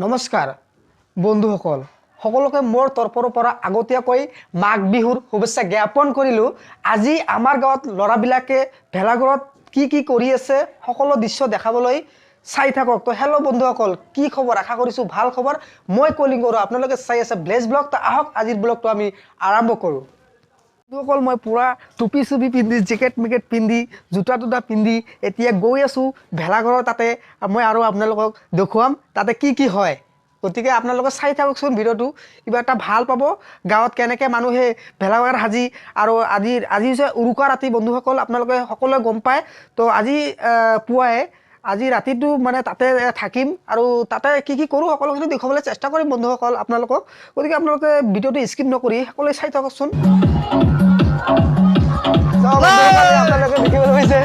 নমস্কাৰ বন্ধুসকল, সকলোকে মোৰ তৰফৰ পৰা আগতীয়াকৈ মাঘ বিহুৰ শুভেচ্ছা জ্ঞাপন কৰিলোঁ। আজি আমাৰ গাঁৱত ল'ৰাবিলাকে ভেলাঘৰত কি কি কৰি আছে সকলো দৃশ্য দেখাবলৈ চাই থাকক। তো হেল্ল' বন্ধুসকল, কি খবৰ? আশা কৰিছোঁ ভাল খবৰ। মই কলিং কৰোঁ, আপোনালোকে চাই আছে ব্লেজ ব্লগ। তো আহক আজিৰ ব্লগটো আমি আৰম্ভ কৰোঁ। বন্ধুসকল, মই পূৰা টুপি চুপি পিন্ধি, জেকেট মেকেট পিন্ধি, জোতা তোতা পিন্ধি এতিয়া গৈ আছোঁ ভেলাঘৰৰ তাতে। মই আৰু আপোনালোকক দেখুৱাম তাতে কি কি হয়। গতিকে আপোনালোকে চাই থাককচোন ভিডিঅ'টো, কিবা এটা ভাল পাব। গাঁৱত কেনেকৈ মানুহে ভেলাঘৰ সাজি আৰু আজি হৈছে উৰুকা ৰাতি বন্ধুসকল, আপোনালোকে সকলোৱে গম পায়। তো আজি পুৱাই আজি ৰাতিটো মানে তাতে থাকিম আৰু তাতে কি কি কৰোঁ সকলোখিনি দেখুৱাবলৈ চেষ্টা কৰিম বন্ধুসকল আপোনালোকক। গতিকে আপোনালোকে ভিডিঅ'টো স্কিপ নকৰি সকলোৱে চাই থাককচোন। আপোনালোকে দেখিবলৈ পাইছে।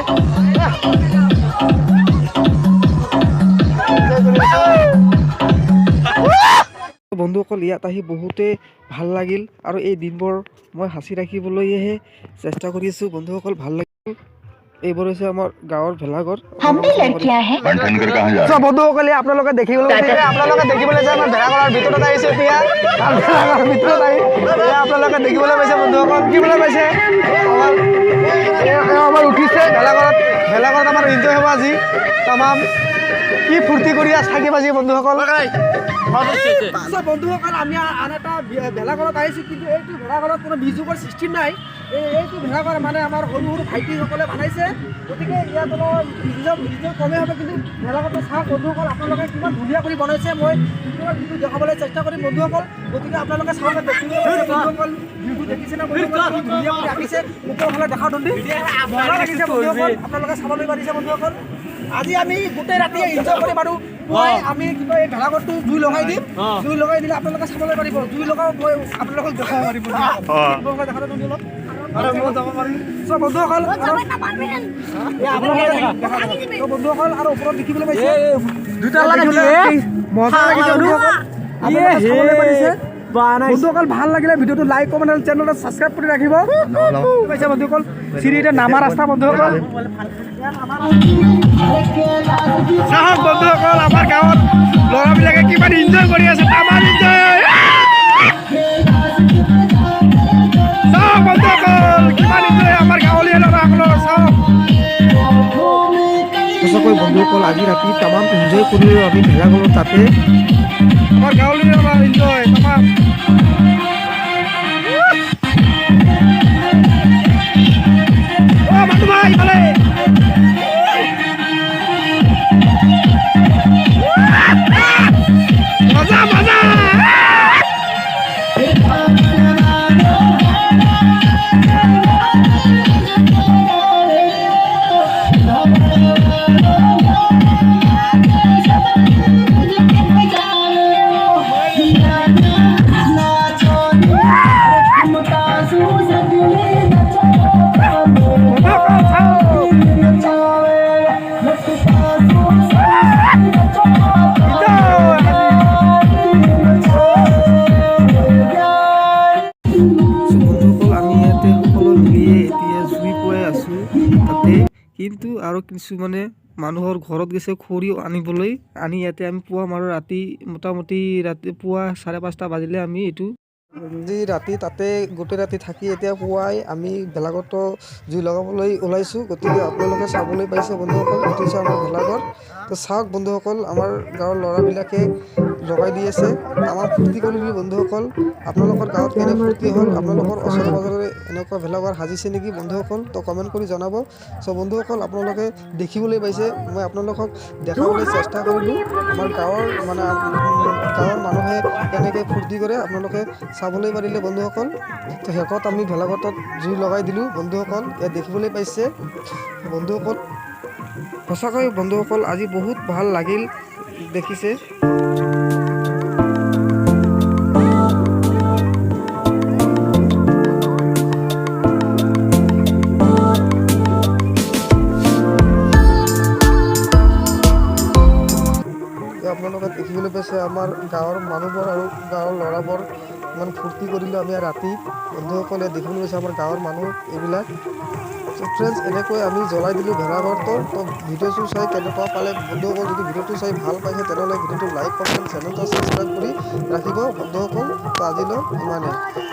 বন্ধুসকল, ইয়াত আহি বহুতেই ভাল লাগিল আৰু এই দিনবোৰ মই সাঁচি ৰাখিবলৈহে চেষ্টা কৰি আছোঁ। বন্ধুসকল, ভাল লাগিল। এইবোৰ হৈছে আমাৰ গাঁৱৰ ভেলাঘৰ। हम भी लड़कियां हैं। बन ठन कर कहाँ जा रहे চ বন্ধুসকলে, আপোনালোকে দেখিবলৈ পাইছে, আপোনালোকে দেখিবলৈ যে আমাৰ ভেলাঘৰৰ ভিতৰত আহিছে। এতিয়া ভেলাঘৰৰ ভিতৰত আহি এয়া আপোনালোকে দেখিবলৈ পাইছে বন্ধুসকল, দেখিবলৈ পাইছে আমাৰ আমাৰ উঠিছে ভেলাঘৰত। ভেলাঘৰত আমাৰ এনজয় হ'ব আজি তামাম। কি ফূৰ্তি কৰি আছ থাকিম আজি বন্ধুসকল। বন্ধুসকল, আমি আন এটা ভেলাঘৰত আহিছোঁ, কিন্তু এইটো ভেলাঘৰত কোনো মিউজিকৰ চিষ্টেম নাই। এইটো ভেলাঘৰ মানে আমাৰ সৰু সৰু ভাইটিসকলে বনাইছে। গতিকে ইয়াত অলপ মিউজিক কমেই হ'ব, কিন্তু ভেলাঘৰটো চাওক বন্ধুসকল, আপোনালোকে কিমান ধুনীয়া কৰি বনাইছে। মই ভিতৰত ভিডিঅ' দেখাবলৈ চেষ্টা কৰিম বন্ধুসকল। গতিকে আপোনালোকে চাওক, দেখিবলৈ পাইছে বন্ধুসকল, ভিউটো দেখিছে না বন্ধুসকল, কি ধুনীয়া কৰি ৰাখিছে। ওপৰৰ ফালে দেখাও ধুন্দি মজা লাগিছে বন্ধুসকল, আপোনালোকে চাবলৈ পাৰিছে বন্ধুসকল। আজি আমি গোটেই ৰাতি এনজয় কৰিম আৰু পুৱাই আমি কি কয় এই ভেলাঘৰটো জুই লগাই দিম। জুই লগাই দিলে আপোনালোকে চাবলৈ পাৰিব। জুই লগাও মই আপোনালোকক দেখাব পাৰিম। দেখাব ধুন্দি অলপ চ বন্ধুসকল, আৰু বন্ধুসকল আৰু ওপৰত দেখিবলৈ পাইছে মজা লাগিছে বন্ধুসকল, আপোনালোকে চাবলৈ পাৰিছে। বন্ধুসকল, ভাল লাগিলে ভিডিঅ'টো লাইক, কমেণ্ট আৰু চেনেলটো ছাবস্ক্ৰাইব কৰি ৰাখিব। পাইছে বন্ধুসকল, চিৰিতে নামা ৰাস্তা বন্ধুসকল। চাওক বন্ধুসকল, আমাৰ গাঁৱত ল'ৰাবিলাকে কিমান এনজয় কৰি আছে, তামাম এনজয়। চাওক বন্ধুসকল, কিমান এনজয় আমাৰ গাঁৱলীয়া ল'ৰাসকলৰ, চাওক। সঁচাকৈ বন্ধুসকল, আজি ৰাতি তামাম এনজয় কৰিলোঁ আমি ভেলাঘৰৰ তাতে। আমাৰ গাঁৱলীয়া ল'ৰা এনজয় তামাম। অ মাতো ভাই ইফালে। মজা মজা। বন্ধুসকল চাওক। এনজয় আজি। বন্ধুসকল, আমি ইয়াতে সকলো মিলিয়ে এতিয়া জুই পুৱাই আছোঁ তাতে। কিন্তু আৰু কিছুমানে মানুহৰ ঘৰত গৈছে খৰি আনিবলৈ, আনি ইয়াতে আমি পুৱাম। আৰু ৰাতি মোটামুটি ৰাতিপুৱা 5:30 বাজিলে আমি এইটো আজি ৰাতি তাতে গোটেই ৰাতি থাকি এতিয়া পুৱাই আমি ভেলাঘৰটো জুই লগাবলৈ ওলাইছোঁ। গতিকে আপোনালোকে চাবলৈ পাইছে বন্ধুসকল, এইটো হৈছে আমাৰ ভেলাঘৰ। তো চাওক বন্ধুসকল, আমাৰ গাঁৱৰ ল'ৰাবিলাকে লগাই দি আছে। আমাৰ ফূৰ্তি কৰিলোঁ বন্ধুসকল। আপোনালোকৰ গাঁৱত কেনে ফূৰ্তি হ'ল? আপোনালোকৰ ওচৰে পাজৰে এনেকুৱা ভেলাঘৰ সাজিছে নেকি বন্ধুসকল? তো কমেণ্ট কৰি জনাব। চ' বন্ধুসকল, আপোনালোকে দেখিবলৈ পাইছে, মই আপোনালোকক দেখাবলৈ চেষ্টা কৰিলোঁ। আমাৰ গাঁৱৰ মানে গাঁৱৰ মানুহে কেনেকৈ ফূৰ্তি কৰে আপোনালোকে চাবলৈ পাৰিলে বন্ধুসকল। তো শেষত আমি ভেলাঘৰটোত জুই লগাই দিলোঁ বন্ধুসকল, ইয়াত দেখিবলৈ পাইছে বন্ধুসকল। সঁচাকৈ বন্ধুসকল, আজি বহুত ভাল লাগিল দেখিছে। তো আপোনালোকে দেখিবলৈ পাইছে আমাৰ গাঁৱৰ মানুহবোৰ আৰু গাঁৱৰ ল'ৰাবোৰ ইমান ফূৰ্তি কৰিলোঁ আমি ৰাতি। বন্ধুসকলে দেখিবলৈ পাইছে আমাৰ গাঁৱৰ মানুহ এইবিলাক। তো ফ্ৰেণ্ডছ, এনেকৈ আমি জ্বলাই দিলোঁ ভেলাঘৰটো। তো ভিডিঅ'টো চাই কেনেকুৱা পালে বন্ধুসকল? যদি ভিডিঅ'টো চাই ভাল পাইছে, তেনেহ'লে ভিডিঅ'টো লাইক, কমেণ্ট, চেনেলটো ছাবস্ক্ৰাইব কৰি ৰাখিব বন্ধুসকল। তো আজিলৈ ইমানেই।